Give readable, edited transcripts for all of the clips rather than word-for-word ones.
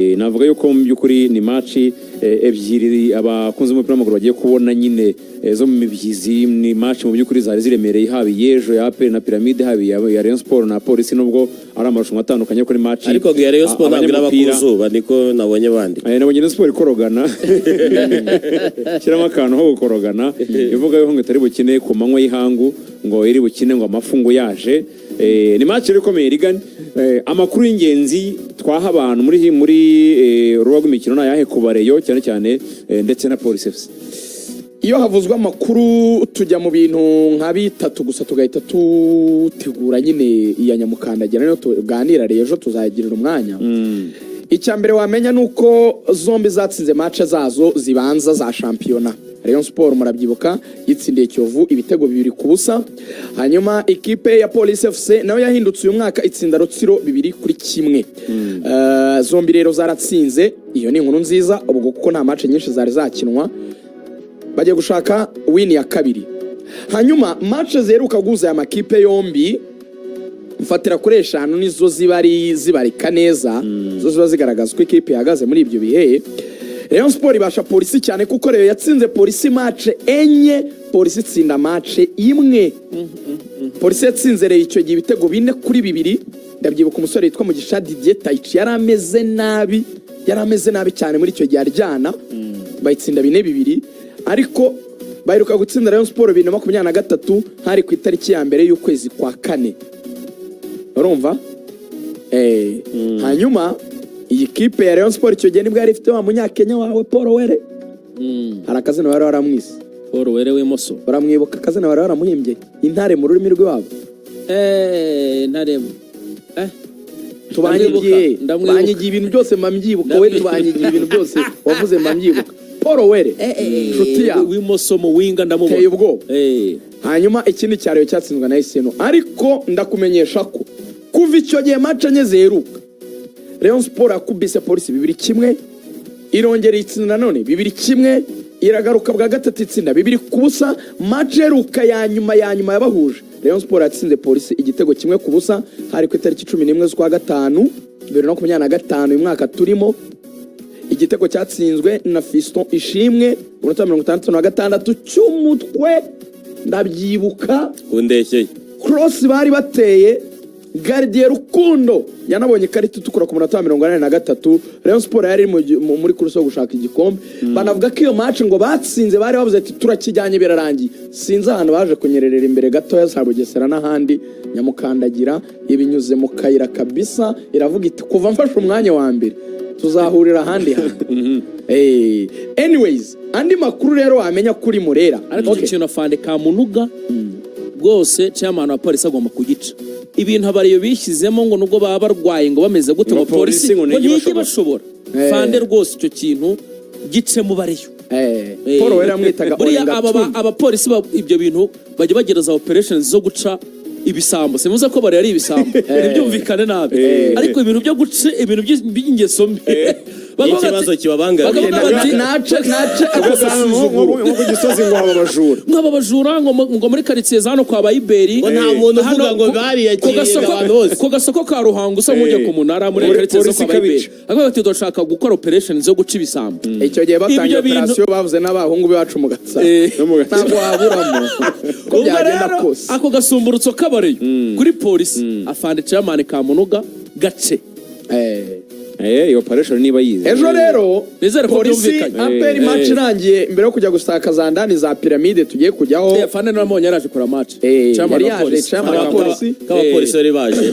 Navuga yuko mu by'ukuri ni match ebyiri abakunzi b'umupira w'amaguru bagiye kubona nyine zo mu mibyizi. Ni match mu by'ukuri zari ziremereye, haba iy'ejo ya APR na Pyramide, haba iya Rayon Sport na Polisi, nubwo ari amarushanwa atandukanye kuri match. Ariko ngo iya Rayon Sport ntabwo iraba ku abanyamupira- zuba, niko nabonye bandika. Nabonye Rayon Sport ikorogana, shyiramo akantu ko gukorogana, ivuga yuko ngo itari bukine ku manywa y'ihangu, ngo iri bukine ngo amafungo yaje. Ni match rero ikomeye rigani. Amakuru y'ingenzi twaha abantu muri urubuga rw'imikino ni ayahe ku bareyo cyane cyane, ndetse na Police FC? Iyo havuzwe amakuru tujya mu bintu nka bitatu gusa, tugahita tutegura nyine iya nyamukandagira niyo tuganira rero, ejo tuzagirira umwanya. Icya mbere wamenya ni uko zombi zatsinze match zazo zibanza za shampiyona. Rayon Sport murabyibuka yitsindiye Kiyovu ibitego 2-0, hanyuma ikipe ya Police FC nayo yahindutse uyu mwaka itsinda Rutsiro 2-1. Zombi rero zaratsinze, iyo ni inkuru nziza ubwo kuko nta match nyinshi zari zakinwa, bagiye gushaka win ya kabiri. Hanyuma match ziheruka guhuza aya makipe yombi, mfatira kuri eshanu, nizo ziba ari zibarika neza, zo ziba zigaragaza uko ikipe ihagaze muri ibyo bihe. Rayon Sport ibasha Polisi cyane kuko Rayon yatsinze Polisi match enye, Polisi itsinda match imwe. Polisi yatsinze Rayon icyo gihe ibitego 4-2. Ndabyibuka umusore witwa Mugisha Didier Taichi yari ameze nabi, yari ameze nabi cyane muri icyo gihe aryana, bayitsinda 4-2. Ariko baheruka gutsinda Rayon Sport 2023, hari ku itariki ya 1 y'ukwezi kwa kane, urumva? Hanyuma iyi kipe ya Rayon Sport icyo gihe nibwo yari ifite wa munyakenya wawe Paul Were. Hari akazina wari waramwise. Paul Were w'imoso. Uramwibuka akazina wari waramuhimbye, intare mu rurimi rw'iwabo? Ntare. Tubanyigiye. Ndamwibuka. Banyigiye ibintu byose mba mbyibuka we. Ndamwibuka. Tubanyigiye ibintu byose wavuze mba mbyibuka. Paul Were, inshuti yawe. W'imoso mu winger, ndamubona. Teye ubwoba. Hanyuma ikindi cya Rayon cyatsinzwe na Eseno, ariko ndakumenyesha ko kuva icyo gihe match enye ziheruka Rayon Sport yakubise Polisi 2-1, irongera itsinda nanone 2-1, iragaruka bwa gatatu itsinda 2-0. Match iheruka ya nyuma ya nyuma yabahuje, Rayon Sport yatsinze Polisi igitego 1-0, hari ku itariki 11 z'ukwa gatanu 2025, uyu mwaka turimo. Igitego cyatsinzwe na Fiston Ishimwe ku minota 66 cy'umutwe, ndabyibuka. Undekeye. Cross bari bateye, gardien Rukundo yanabonye ikarita itukura ku munota wa 83. Rayon Sport yari iri muri course yo gushaka igikombe. Banavuga ko iyo match ngo batsinze bari bavuze ati turakijyanye, birarangiye. Sinzi ahantu baje kunyererera imbere gatoya za Bugesera n'ahandi, nyamukandagira ibinyuze mu kayira kabisa, iravuga iti kuva mfashe umwanya wa mbere tuzahurira ahandi hantu. Anyways, andi makuru rero wamenya kuri Murera. Ariko icyo kintu afande Kamunuga rwose, chairman wa polisi, agomba kugica. Ibintu abariyo bishyizemo ngo nubwo baba barwaye ngo bameze gute, ngo ngo polisi polisi ngo ngo ntijye ntijye bashobora. bashobora. Fande rwose icyo kintu gice mu bariyo. Paul Were yamwitaga Buriya Orenga aba Tun. abapolisi ibyo bintu bajya bagereza operations zo guca ibisambo. Simuze ko bari ari ibisambo, ntibyumvikane nabi, ariko ibintu byo guca ibintu by'ingeso mbi. Bakavuga ikibazo kibabangamiye. Bakavuga bati- Nace ako Ugasanga gasuzuguro. nko ku Gisozi ngo haba abajura. Nk'aba bajura ngo muri karitsiye za hano kwa Bayiberi. Ngo nta muntu uvuga Hano ngo bariyakiriye ku gasoko abantu bose. Ku gasoko ka Ruhango usa nk'ujya ku munara muri karitsiye zo Polisi kwa Bayiberi. ikabica. Akavuga ati turashaka gukora operation zo guca ibisambo. Icyo gihe batangiye Ibyo bintu- operasiyo, bavuze n'abahungu b'iwacu mu Gatsata. No mu Gatsata. Ntabwo waburamo uko Ubwo byagenda rero kose. ako gasumburutso k'abareyo kuri polisi, afande chairman Kamunuga gace. Iyo operation niba yize. Ejo rero Nizere ko Polisi byumvikanye. APR match irangiye, mbere yo kujya gusakaza ndani za Piramide tugiye kujyaho. Afande naramubonye yaraje kora match. Chairman Yari wa yaje, polisi. chairman wa polisi. K'abapolisi bari baje.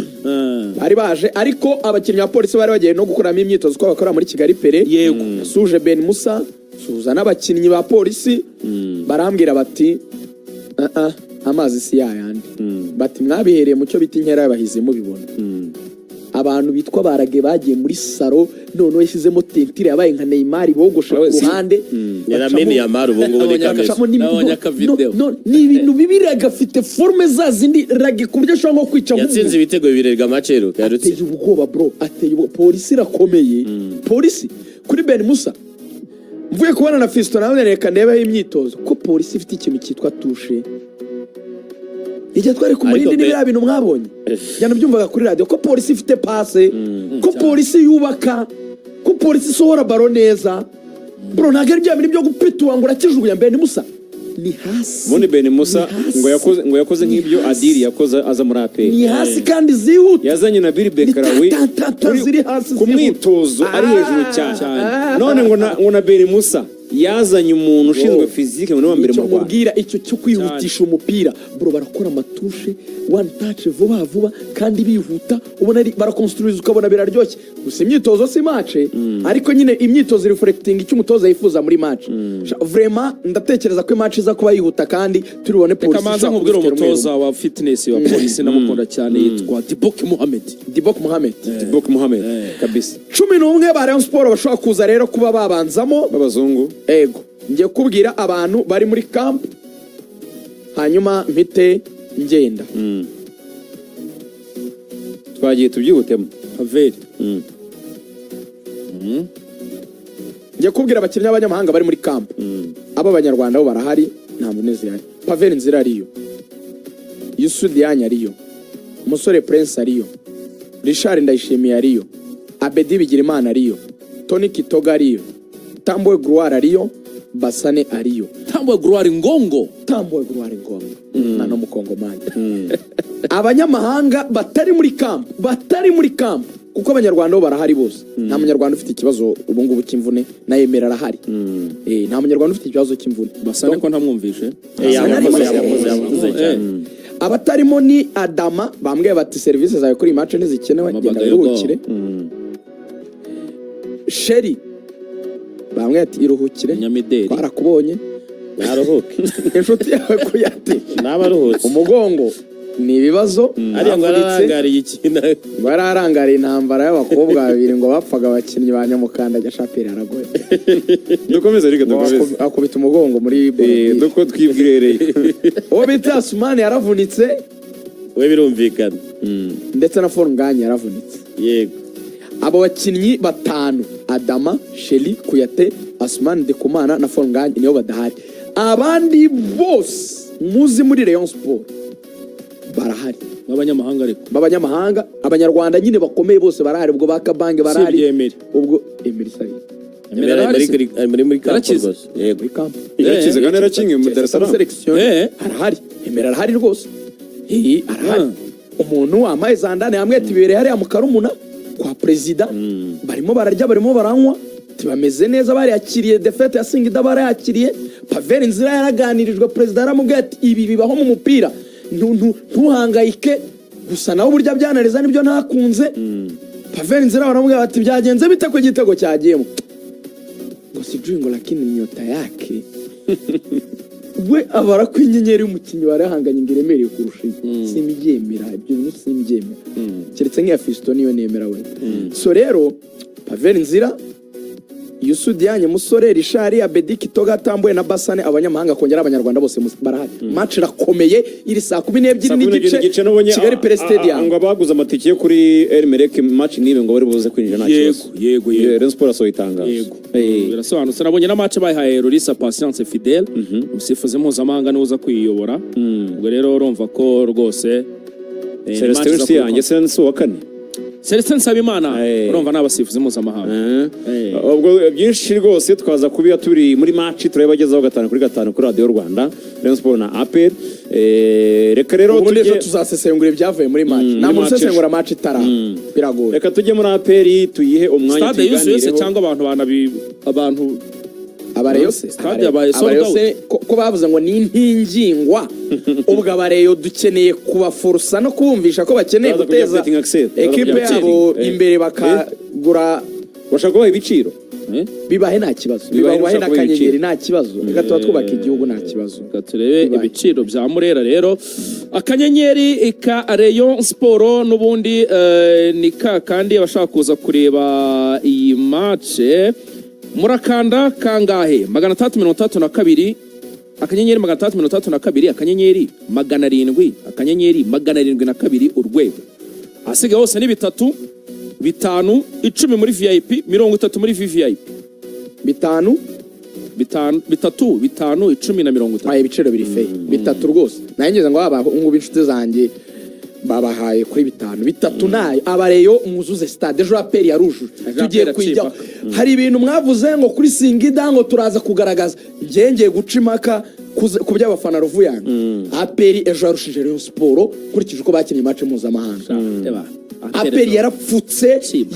Bari baje, ariko abakinnyi ba Polisi bari bagiye no gukoramo imyitozo uko bakora muri Kigali Pele. Suje Ben Musa suza n'abakinnyi ba Polisi, barambwira bati "Ah, ah, amazi si yayandi." Bati mwabihereye mu cyo bita inkera y'abahizi, mubibona abantu bitwa barage bagiye muri salon, noneho yashyizemo teinture, yabaye nka Neymar, bogoshe ku ruhande. Ni Lamine Yamal ubu ngubu ni kameze. Bacamo Nabonye akavideo. no, ni ibintu bibi. Rage afite forme za zindi rage ku buryo ashobora nko kwica Yatsinze nk'umuntu. ibitego bibiri Gamacero yarutse. Ateye ubwoba bro, ateye ubwoba. Polisi irakomeye. Polisi kuri Ben Musa, mvuye kubona na Fiston nawe, reka ndebeho imyitozo ko polisi ifite ikintu cyitwa touche. Igihe twari ku Ariko Murindi ni biriya bintu mwabonye, njyana byumvaga kuri radiyo ko polisi ifite passe, ko polisi yubaka, ko Ko Polisi isohora ballon neza, bro, ntabwo ari bya bintu byo gupitura ngo urakijugunya. Ben Musa ni hasi. Ubundi Ben Musa Ni hasi. ngo yakoze nk'ibyo Ni hasi. Adiri yakoze aza muri APR. Ni hasi kandi zihuta. Yazanye na Bill Bekarawi Ni ta, ta, ta, ziri hasi ku zihuta. mwitozo ari hejuru cyane. None ngo na Ben Musa yazanye umuntu ushinzwe Bro, physique ngo niwe wa mbere icyo mu Rwanda. mubwira, icyo cyo kwihutisha umupira, bro, barakora ama touche, one touch, vuba vuba kandi bihuta, ubona ari barakonstruiza, ukabona biraryoshye. Gusa imyitozo si match, ariko nyine imyitozo reflecting icyo umutoza yifuza muri match. Vraiment ndatekereza ko match iza kuba yihuta kandi turibone Reka Polisi manza ishobora nkubwire kubifitira umutoza wa fitness wa Polisi, ndamukunda cyane, yitwa Dibok Mohamed. Dibok Mohamed. Dibok Mohamed kabisa. 11 ba Rayon Sport bashobora kuza rero kuba babanzamo. B'abazungu. Ego, ngiye kubwira abantu bari muri camp, hanyuma mpite ngenda. Twagiye, tubyihutemo. Paveri. Ngiye kubwira abakinnyi b'abanyamahanga bari muri camp. Ab'abanyarwanda bo barahari, nta mvune zihari. Pavel Nzira ariyo, Youssou Diagne ariyo, Musore Prince ariyo, Richard Ndayishimiye ariyo, Abedi Bigirimana ariyo, Tony Kitoga ariyo, Tambwe Gloire ariyo, Basane ariyo. Tambwe Gloire Ngongo. Tambwe Gloire Ngongo, umwana w'umukongomani. Abanyamahanga batari muri camp, batari muri camp, kuko abanyarwanda bo barahari bose. Nta munyarwanda ufite ikibazo ubu ngubu cy'imvune, na Yemera arahari. Nta munyarwanda ufite ikibazo cy'imvune. Basane ko ntamwumvishe? Yamuvuze, yamuvuze, yamuvuze cyane. Abatarimo ni Adama, bambwiye bati serivisi zawe kuri iyi match ntizikenewe, genda Amabagayo. wiruhukire. Sheri bambwiye ati iruhukire, Nyamideli. twarakubonye. Naruhuke. Inshuti yawe Kuyate, naba aruhutse. Umugongo ni ibibazo. Ariya ngo Aravunitse. ararangariye ikintu. Ngo yararangariye intambara y'abakobwa babiri ngo bapfaga abakinnyi ba Nyamukandagira. Shapeli aragoye. Dukomeze reka Ngo dukomeze. Akubita umugongo muri Borodire. Duko twibwirereye. Uwo bita Asumani yaravunitse. We birumvikana. Ndetse na Forunganya yaravunitse. Abo bakinnyi batanu, Adama, Sheri, Kuyate, Asumani, Dekumana na Forunganya, nibo badahari. Abandi bose muzi muri Rayon Sport barahari. B'abanyamahanga ariko. B'abanyamahanga, abanyarwanda nyine bakomeye bose barahari, ubwo ba Kabange barahari. Usibye Emery. Ubwo Emery Sari. Emery arahari se? Ari muri camp. Yarakize. Rwose, yego. Muri camp. Yarakize kandi yarakingiye mu Dar es Salaam. Selection. Arahari, Emery arahari rwose. Arahari. Umuntu wambaye zandane hamwe tibereye hariya mu Karumuna kwa perezida, barimo bararya, barimo baranywa, tibameze neza, bariyakiriye défaite ya Singida, barayakiriye. Pavel Nzira yaraganirijwe, perezida yaramubwiye ati ibi bibaho mu mupira, ntuhangayike. Gusa nawe uburyo abyanariza nibyo ntakunze. Pavel Nzira baramubwira bati byagenze bite ko igitego cyagiyemo? Ngo sijui, ngo lakini nyota yake we abara ko inyenyeri y'umukinnyi barahanganye ngo iremereye kurusha iyi. Simbyemera ibyo bintu, simbyemera, keretse nk'iya Fiston niyo nemera we. So rero Pavel Nzira, Youssou Diagne, Musore Richard, Abedi, Kitoga, Tambuye na Basane, abanyamahanga kongera abanyarwanda bose barahari. Match irakomeye, iri saa 12 Saa 12 n'igice n'igice nubonye Kigali Pele Stadium. Ngo abaguze amatike yo kuri El Merreikh match nibe ngo bari buze kwinjira nta Yego, kibazo. yego. Rayon Sport asohoye itangazo. Yego, birasobanutse. Nabonye na match bayihaye Rulisa Patience Fidele, umusifuzi mpuzamahanga niwe uza kuyiyobora. Ubwo rero urumva ko rwose match Celestin iza si yanjye kuba- se si uwa kane. Celestin Nsabimana. Urumva ni abasifuzi mpuzamahanga. Ubwo byinshi rwose twaza kubiba turi muri match, turabibagezaho gatanu kuri gatanu kuri Radiyo Rwanda, Rayon Sport na APR. Reka rero Ubundi ejo tujye tuzasesengura ibyavuye muri match. Muri Nta muntu match usesengura ejo. match itara, biragoye. Reka tujye muri APR, tuyihe umwanya, Stade yuzuye se tuyiganireho. cyangwa abantu banabi abantu Abareyo se? Stade yabaye sold Abareyo se ko bavuze ngo ni intingingwa? Ubwo abareyo dukeneye kubaforusa no kubumvisha ko bakeneye Baza kujya guteza betting access. Baza ekipe kujya yabo betting. imbere, bakagura. Bashaka kubaha ibiciro. Bibahe, nta kibazo. Bibahe, Bibahe bashaka kubaha n'akanyenyeri ibiciro. nta kibazo. Reka tuba twubaka igihugu, nta kibazo. Reka turebe Bibaye. ibiciro bya Murera rero. Akanyenyeri ka Rayon Sport n'ubundi ni ka kandi abashaka kuza kureba iyi match murakanda kangahe? 662 akanyenyeri 662 akanyenyeri 700 akanyenyeri 702 urwego. Ahasigaye hose ni bitatu, bitanu, 10 muri VIP, 30 muri VVIP. Bitanu? Bitanu, bitatu, bitanu, 10 na 30. Aya ibiciro biri fair. Bitatu rwose. Nanjye ngeze ngo abahungu b'inshuti zanjye Babahaye kuri bitanu bitatu nayo. Abareyo mwuzuze stade ejo, APR yarujuje. Ejo Tugiye APR kuyijyaho. aciye. Hari ibintu mwavuze ngo kuri Singida ngo turaza kugaragaza, ngengeye guca impaka ku by'abafana. Ruvuyanga, APR ejo yarushije Rayon Sport nkurikije uko bakinnye match mpuzamahanga. Reba, APR yarapfutse, Chimba,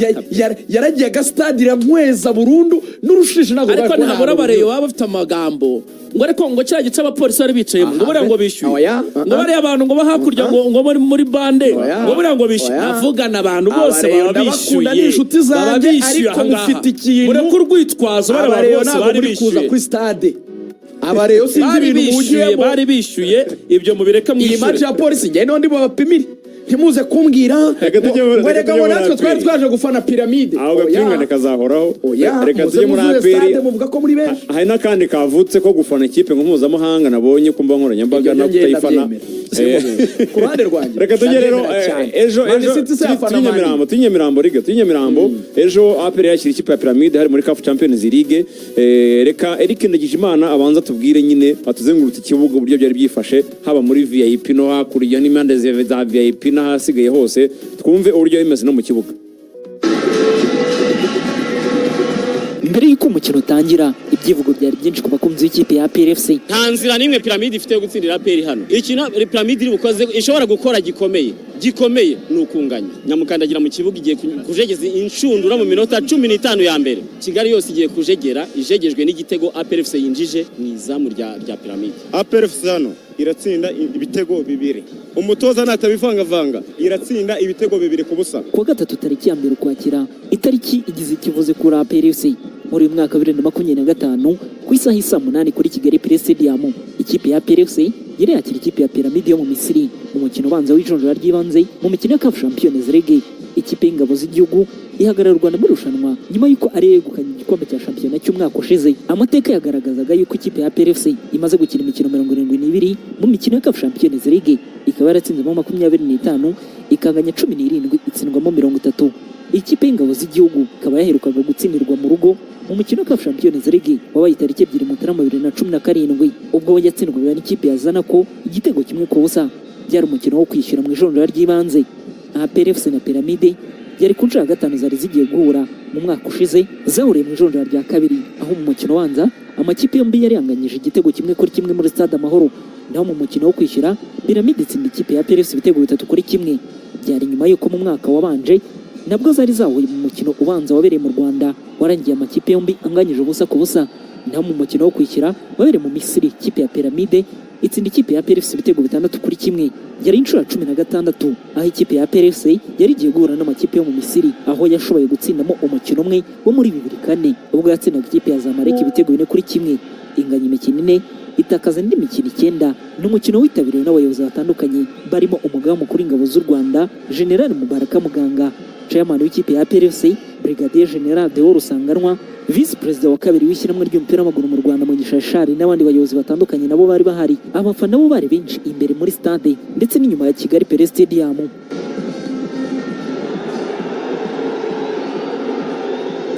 yaragiye agasitade iramweza burundu n'urushishi ntabwo Ariko bari kubona ntabura ahantu. Abareyo baba bafite amagambo ngo ariko ngo kiriya gice abapolisi bari bicayemo, ngo buriya ngo bishyuye, Oya, ngo bariya abantu ngo bo hakurya ngo muri bande, Oya. ngo buriya ngo bishyuye. Oya. Avugana abantu bose Abareyo baba ndabakunda, bishyuye, ni inshuti baba zanjye, bishyuye ariko ahangaha. mufite ikintu. Mureke urwitwazo, bariya abantu Abareyo bose ntabwo bari muri kuza bishyuye. kuri stade. Abareyo sinzi Bari ibintu bishyuye, muhugiyemo. bari bishyuye, ibyo mubireke. Iyi match Mwishyure. ya Polisi, njye niho ndi bubapimire. Ntimuze kumbwira Reka tujye ngo reka reka tujye ngo muri natwe twari APR. twaje gufana Piramide. Aho Oya. gapingane kazahoraho. Oya, Reka muze tujye muri muzuze APR. stade, muvuga ko muri benshi. Hari n'akandi kavutse ko gufana ikipe ngo mpuzamahanga nabonye ku mbuga nkoranyambaga Ibyo no byo ngenda kutayifana. byemera. Ku ruhande rwanjye Reka tujye rero ndabyemera cyane. Ejo Man ejo City se yafana turi Man U? Nyamirambo, turi Nyamirambo, Liga, turi Nyamirambo. Ejo APR yakira ikipe ya Pyramide hari muri CAF Champions League. Reka Eric Ndagijimana abanza tubwire nyine, atuzengurutse ikibuga uburyo byari byifashe, haba muri VIP no hakurya n'impande za VIP n'ahasigaye hose, twumve uburyo bimeze no mu kibuga. Mbere y'uko umukino utangira, ibyivugo byari byinshi ku bakunzi b'ikipe ya APR FC. Nta nzira n'imwe Piramide ifite yo gutsindira APR hano. Ikintu Piramide iri bukoze, ishobora gukora gikomeye gikomeye, ni ukunganya. Nyamukandagira mu kibuga igiye kujegeza inshundura mu minota 15 ya mbere. Kigali yose igiye kujegera, ijegejwe n'igitego APR FC yinjije mu izamu rya Piramide. APR FC hano iratsinda ibitego 2, umutoza natabivangavanga iratsinda ibitego 2-0. Kuwa gatatu tariki ya 1 Ukwakira, itariki igize ikivuze kuri APR FC muri uyu mwaka wa 2025, ku isaha y'i saa 8 kuri Kigali Pele Stadium, ikipe ya APR FC yari yakira ikipe ya Piramide yo mu Misiri mu mukino ubanza w'ijonjora ry'ibanze mu mikino ya CAF Champions League. Ikipe y'ingabo z'igihugu ihagarara u Rwanda muri irushanwa nyuma y'uko ari yegukanye igikombe cya shampiyona cy'umwaka ushize. Amateka yagaragazaga y'uko ikipe ya APR FC imaze gukina imikino 72 mu mikino ya CAF Champions League, ikaba yaratsinzemo 25, ikanganya 17, itsindwamo 30. Ikipe y'ingabo z'igihugu ikaba yaherukaga gutsindirwa mu rugo mu mukino wa CAF Champions League wabaye tariki 2 Mutarama 2017, ubwo yatsindwaga n'ikipe ya Zanaco igitego 1-0. Byari umukino wo kwishyura mu ijonjora ry'ibanze. APR FC na Piramide byari ku nshuro ya gatanu zari zigiye guhura. Mu mwaka ushize zahuriye mu ijonjora rya kabiri, aho mu mukino ubanza amakipe yombi yari yanganyije igitego 1-1 muri Stade Amahoro, naho mu mukino wo kwishyura Piramide itsinda ikipe ya APR FC ibitego 3-1. Byari nyuma y'uko mu mwaka wabanje nabwo zari zahuye mu mukino ubanza wabereye mu Rwanda, warangiye amakipe yombi anganyije 0-0, naho mu mukino wo kwishyura wabereye mu Misiri ikipe ya Piramide itsinda ikipe ya APR FC ibitego 6-1. Yari inshuro ya 16 aho ikipe ya APR FC yari igiye guhura n'amakipe yo mu Misiri, aho yashoboye gutsindamo umukino umwe wo muri 2004 ubwo yatsindaga ikipe ya Zamalek ibitego 4-1, inganya imikino ine, itakaza indi mikino icyenda. Ni umukino witabiriwe n'abayobozi batandukanye barimo umugaba mukuru w'ingabo z'u Rwanda, General Mubaraka Muganga, chairman w'ikipe ya APR FC, Brigadier General Deo Rusanganwa, Visi Perezida wa kabiri w'ishyirahamwe ry'umupira w'amaguru mu Rwanda, Mugisha Richard, n'abandi bayobozi batandukanye nabo bari bahari. Abafana bo bari benshi imbere muri stade ndetse n'inyuma ya Kigali Pele Stadium.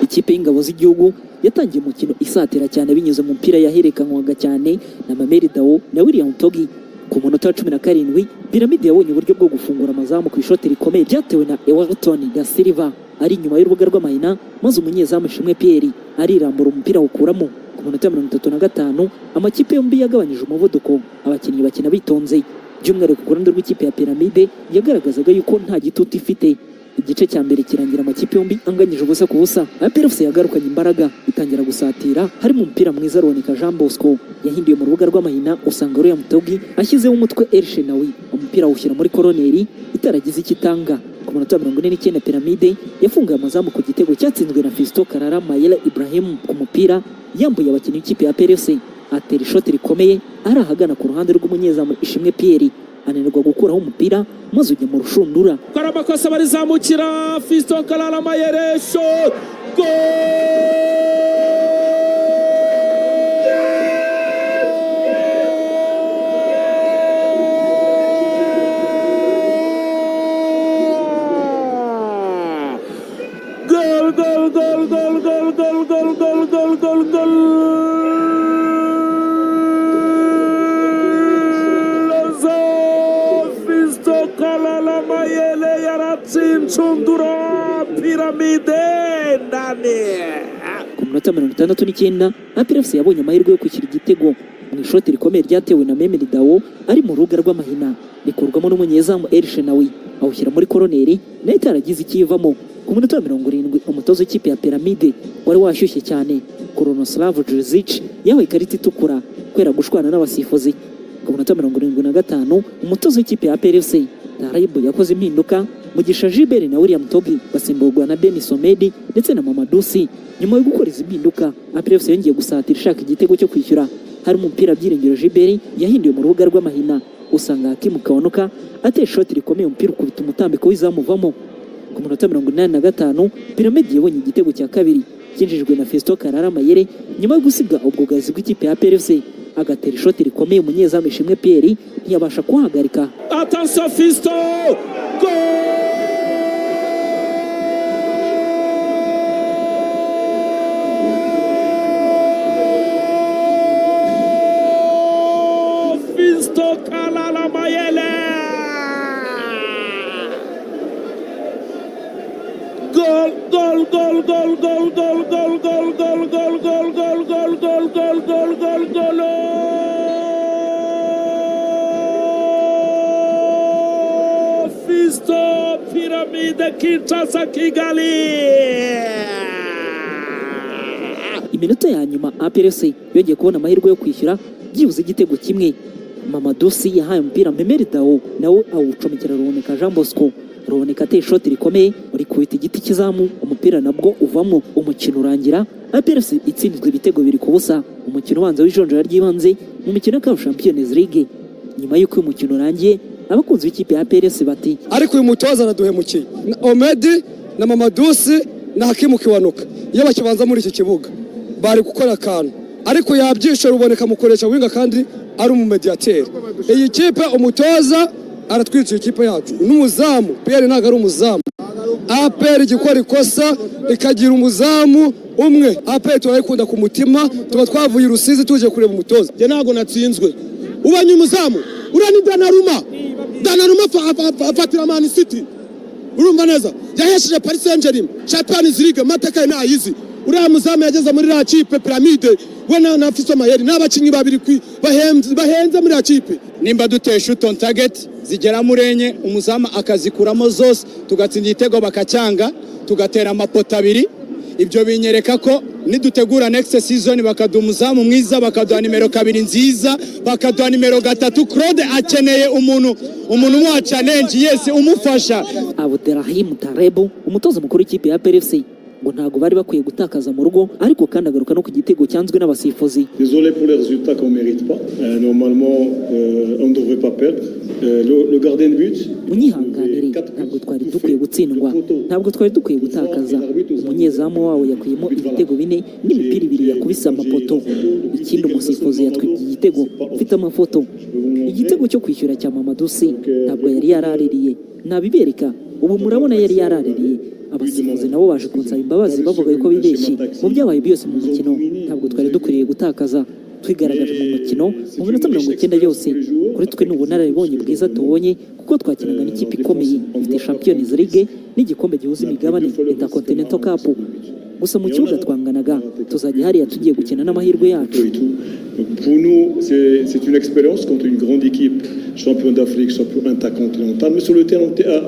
Ikipe y'ingabo z'igihugu yatangiye umukino isatira cyane binyuze mu mupira yahererekanywaga cyane na Mameri Dao na William Togi. Ku munota wa 17 Piramide yabonye uburyo bwo gufungura amazamu ku ishoti rikomeye byatewe na Everton da Silva ari inyuma y'urubuga rw'amahina, maze umunyezamu Ishimwe Pierre arirambura umupira awukuramo. Ku munota wa 35 amakipe yombi yagabanyije umuvuduko, abakinnyi bakina bitonze, by'umwihariko ku ruhande rw'ikipe ya Piramide yagaragazaga yuko nta gitutu ifite. Igice cya mbere kirangira amakipe yombi anganyije 0-0. APR FC yagarukanye imbaraga itangira gusatira, harimo umupira mwiza Ruboneka Jean Bosco yahinduye mu rubuga rw'amahina, usanga Uriya Mutogi ashyizeho umutwe El Shenawi, umupira awushyira muri koroneri itaragize icyo itanga. Ku munota wa 49 Piramide yafunguye amazamu ku gitego cyatsinzwe na Fiston Karara Mayela Ibrahim ku mupira yambuye abakinnyi b'ikipe ya APR FC, atera ishoti rikomeye ari ahagana ku ruhande rw'umunyezamu Ishimwe Pierre, ananirwa gukuraho umupira maze ujya mu rushundura. Kora amakosa, barizamukira, Fiston Kalala Mayere, shot, goal! Goal, goal, goal, goal, goal, goal, goal, goal, goal, goal, goal! Fiston Kalala. Piramide ndani. Ku minota 69, APR FC yabonye amahirwe yo kwishyura igitego mu ishoti rikomeye ryatewe na Memel Dao ari mu rubuga rw'amahina, rikurwamo n'umunyezamu El Shenawi awushyira muri koroneri, nayo itaragize ikiyivamo. Ku minota wa 70, umutoza w'ikipe ya Piramide wari washyushye cyane, Krunoslav Jurcic, yahawe ikarita itukura kubera gushwana n'abasifuzi. Ku minota 75, umutoza w'ikipe ya APR FC Tarabu yakoze impinduka, Mugisha Gilbert na William Togui basimburwa na Denis Omedi ndetse na Mamadou Sy. Nyuma yo gukora izi mpinduka, APR FC yongeye gusatira ishaka igitego cyo kwishyura. Hari umupira Byiringiro Gilbert yahinduye mu rubuga rw'amahina, usanga Hakimu Kawanuka ateye ishoti rikomeye, umupira ukubita umutambiko w'izamu uvamo. Ku minota 85, Piramide yabonye igitego cya kabiri cyinjijwe na Fiston Kalala Mayele nyuma yo gusiga ubwugarizi bw'ikipe ya APR FC, agatera ishoti rikomeye, umunyezamu Ishimwe Pierre ntiyabasha kuhagarika. Attention Fiston, goal! Fiston Kalala Mayele! Goal, goal, goal, goal, goal, goal, goal, goal, goal, goal, goal, goal, goal, goal, goal, goal, goal, goal! Fiston, Pyramide Kinshasa Kigali! Iminota ya nyuma, APR FC yongeye kubona amahirwe yo kwishyura byibuze igitego kimwe. Mamadou Sy yahaye umupira Memel Dao, nawe awucomekera Ruboneka Jean Bosco. Ruboneka ateye ishoti rikomeye, rikubita igiti cy'izamu, umupira nabwo uvamo. Umukino urangira APR FC itsinzwe ibitego 2-0, umukino ubanza w'ijonjora ry'ibanze mu mikino ya CAF Champions League. Nyuma y'uko uyu mukino urangiye, abakunzi b'ikipe ya APR FC bati: Ariko uyu mutoza araduhemukiye. Omedi na Mamadou Sy na Hakimu Kiwanuka, iyo bakibanza muri iki kibuga bari gukora akantu, ariko yabyishe Ruboneka amukoresha winger kandi ari umumediyateri. Iyi kipe, umutoza aratwiciye ikipe yacu n'umuzamu. Pierre ntabwo ari umuzamu. APR igikora ikosa ikagira umuzamu umwe. APR turayikunda ku mutima, tuba twavuye i Rusizi tuje kureba umutoza. Njye ntabwo natsinzwe. Ubonye umuzamu uriya ni Donnarumma. Donnarumma afatira Man City, urumva neza, yahesheje Paris Saint Germain Champions League, amateka ye ntayizi. Uriya muzamu yageze muri iriya kipe Piramide, we na Fiston Mayele ni abakinnyi babiri bahenze muri iriya kipe. Nimba duteye shoot on target zigera muri enye, umuzamu akazikuramo zose, tugatsinda igitego bakacyanga, tugatera amapoto abiri, ibyo binyereka ko nidutegura next season bakaduha umuzamu mwiza, bakaduha nimero 2 nziza, bakaduha nimero 3. Claude akeneye umuntu umuha challenge, yes, umufasha. Abderrahim Tarebu, umutoza mukuru w'ikipe ya APR FC, ngo ntabwo bari bakwiye gutakaza mu rugo, ariko kandi agaruka no ku gitego cyanzwe n'abasifuzi. Désolé pour les résultats qu'on ne mérite pas. Normalement, on ne devrait pas perdre. Le gardien de but. Munyihanganire, ntabwo twari dukwiye gutsindwa, ntabwo twari dukwiye gutakaza. Umunyezamu wawo yakuyemo ibitego bine n'imipira ibiri yakubise amapoto. Ikindi, umusifuzi yatwibye igitego, mfite amafoto. Igitego cyo kwishyura cya Mamadou Sy ntabwo yari yaraririye, nabibereka ubu, murabona yari yaraririye. Abasifuzi nabo baje kunsaba imbabazi bavuga yuko bibeshye mu byabaye byose mu mukino. Ntabwo twari dukwiriye gutakaza. Twigaragaje mu mukino mu minota 90 yose. Kuri twe ni ubunararibonye bwiza tubonye, kuko twakinaga n'ikipe ikomeye ifite Champions League n'igikombe gihuza imigabane, Intercontinental Cup. Gusa mu kibuga twanganaga, tuzajya hariya tugiye gukina n'amahirwe yacu. Et tout. Donc pour nous, c'est une expérience contre une grande équipe, champion d'Afrique, champion intercontinental, mais sur le terrain, on était à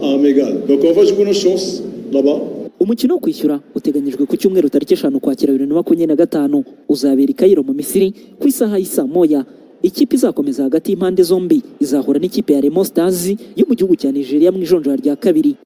armes égales. Donc on va jouer nos chances là-bas. Umukino wo kwishyura uteganyijwe ku cyumweru tariki 5 Ukwakira 2025, uzabera i Cairo mu Misiri ku isaha y'i 1:00. Ikipe izakomeza hagati y'impande zombi izahura n'ikipe ya Remo Stars yo mu gihugu cya Nigeria mu ijonjora rya kabiri.